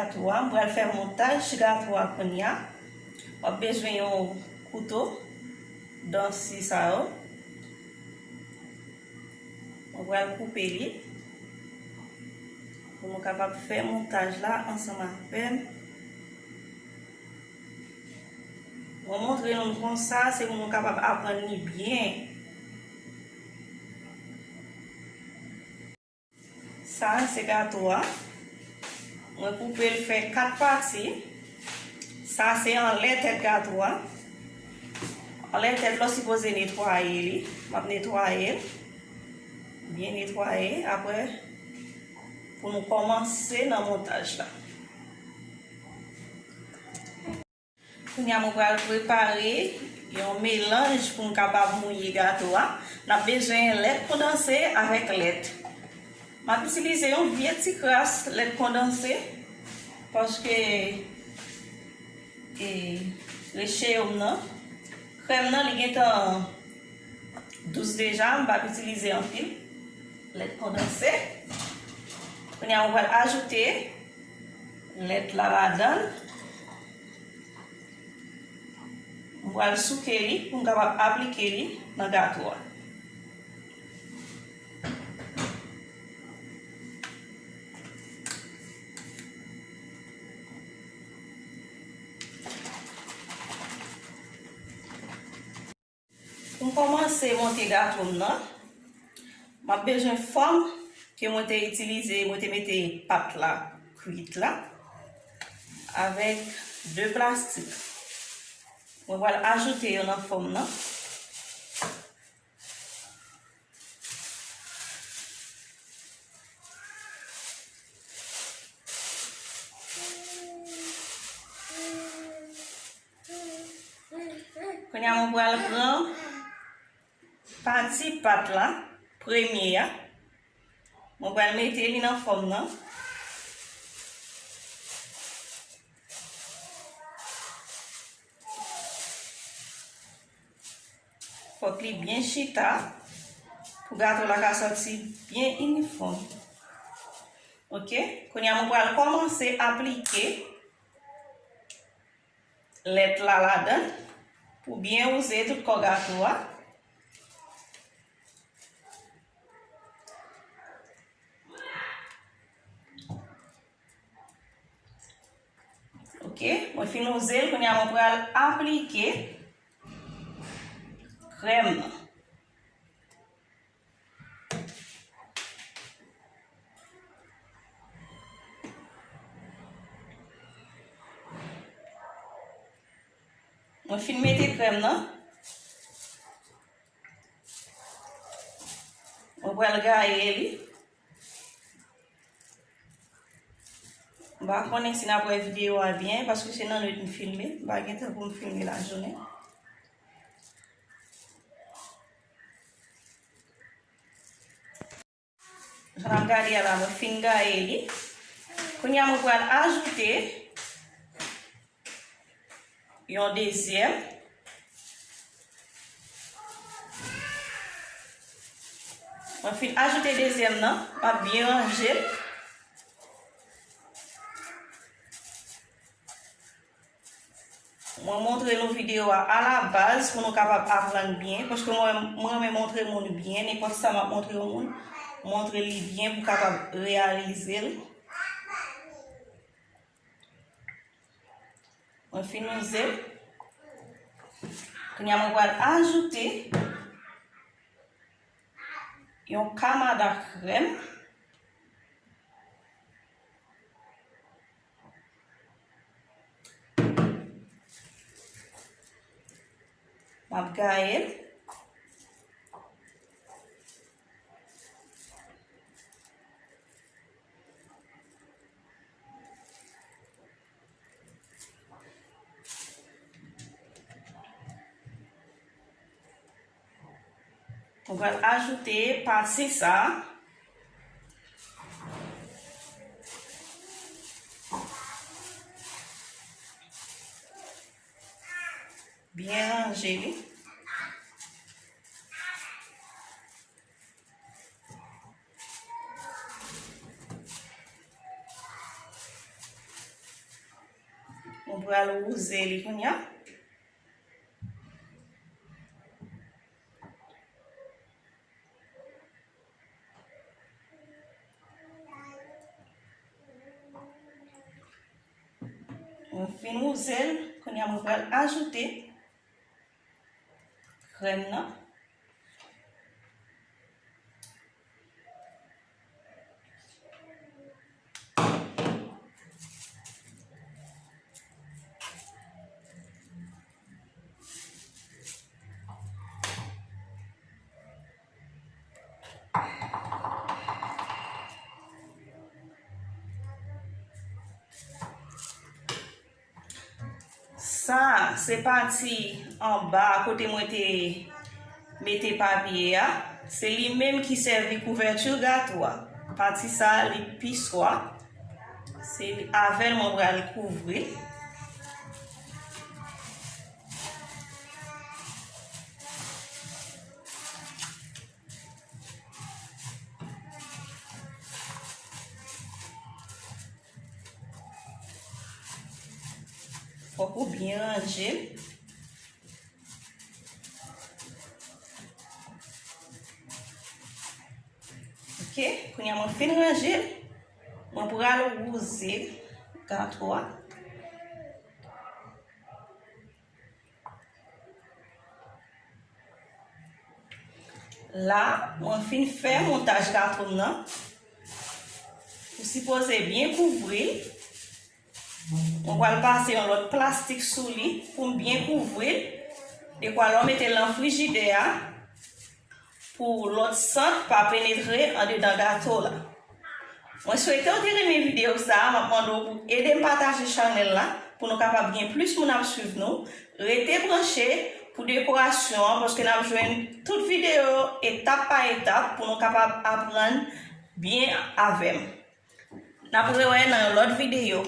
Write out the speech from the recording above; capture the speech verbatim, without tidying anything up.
Gato a, m pral fè montaj gato a kounye a. W ap bezwen yon kouto, dan si sa yo. Mwen pral koupe li pou nou kapab fè montaj la ansanm avè m. Mwen montre nou l konsa, se pou nou kapab aprann li byen. Sa se gato a. Mwen koupe l fè kat pati. Sa se anlè tèt gato a. Anlè tèt la, w sipoze netwaye li. M ap netwaye l. Byen netwaye. Apre, pou nou kòmanse nan montaj la. Kounye a, mwen pral prepare yon melanj pou m kapab mouye gato a. N ap bezwen lèt kondanse avèk lèt. M ap itilize yon vye ti kras lèt kondanse, paske, e, recheyo m nan, krèm nan, li gentan dous deja, m p ap itilize anpil lèt kondanse. Kounye a, mwen pral ajoute lèt la ladan l. Mwen pral souke li pou m kapab aplike li nan gato a. Pou m kòmanse monte gato m nan, m ap bezwen fòm ke mwen te itilize, mwen te mete pat la kwit la, avèk de plastik. Mwen pral ajoute yo nan fòm nan. Kounye a, mwen pral pran pati pat la, premye a. Mwen pral mete li nan fòm nan. Fòk li byen chita pou gato la ka sòti byen inifòm. Oke, kounye a mwen pral kòmanse aplike lèt la ladan l pou byen wouze tout kò gato a. Oke, mwen fin wouze l, kounye a mwen pral aplike krèm nan. Mwen fin mete krèm nan. Mwen pral gaye li. M pa konnen si n ap wè videyo a byen, paske se nan nwit m filme. M pa gen tan pou m filme lajounen. Jan n ap gade a la, mwen fin gaye li. Kounye a, mwen pral ajoute yon dezyèm. Mwen fin ajoute dezyèm nan, m ap byen ranje l. Mwen montre nou videyo a alabaz pou nou kapab aprann byen, paske mwen, mwen renmen montre moun byen, nenpòt sa m ap montre yon moun, montre li byen pou kapab reyalize l. Mwen fin wouze l. Kounye a mwen pral ajoute yon kamada krèm. M ap gaye l. Mwen pral ajoute pati sa a. Byen ranje li. Pral wouze li kounye a. Mwen fin wouze l, kounye a mwen pral ajoute krèm nan. Sa, se pati anba kote mwen te mete papye a. Se li menm ki sèvi kouvèti gato a. Pati sa, li pi swa. Se avè l mwen pral kouvri l. Fòk ou byen ranje l. Ok, kounye a mwen fin ranje l, mwen pral wouze gato a. La, mwen fin fè montaj gato m nan. Ou sipoze byen kouvri l. Mwen pral pase yon lòt plastik sou li pou m byen kouvri l. Dekwa lè w mete l nan frijidè a, pou lòt sant pa penetre andedan gato la. Mwen swete w te renmen videyo sa a, m ap mande w pou ede m pataje chanèl la pou nou kapab gen plis moun ap swiv nou. Rete branche pou dekorasyon an, paske n ap jwenn tout videyo etap pa etap pou nou kapab aprann byen avè m. N ap rewè nan yon lòt videyo.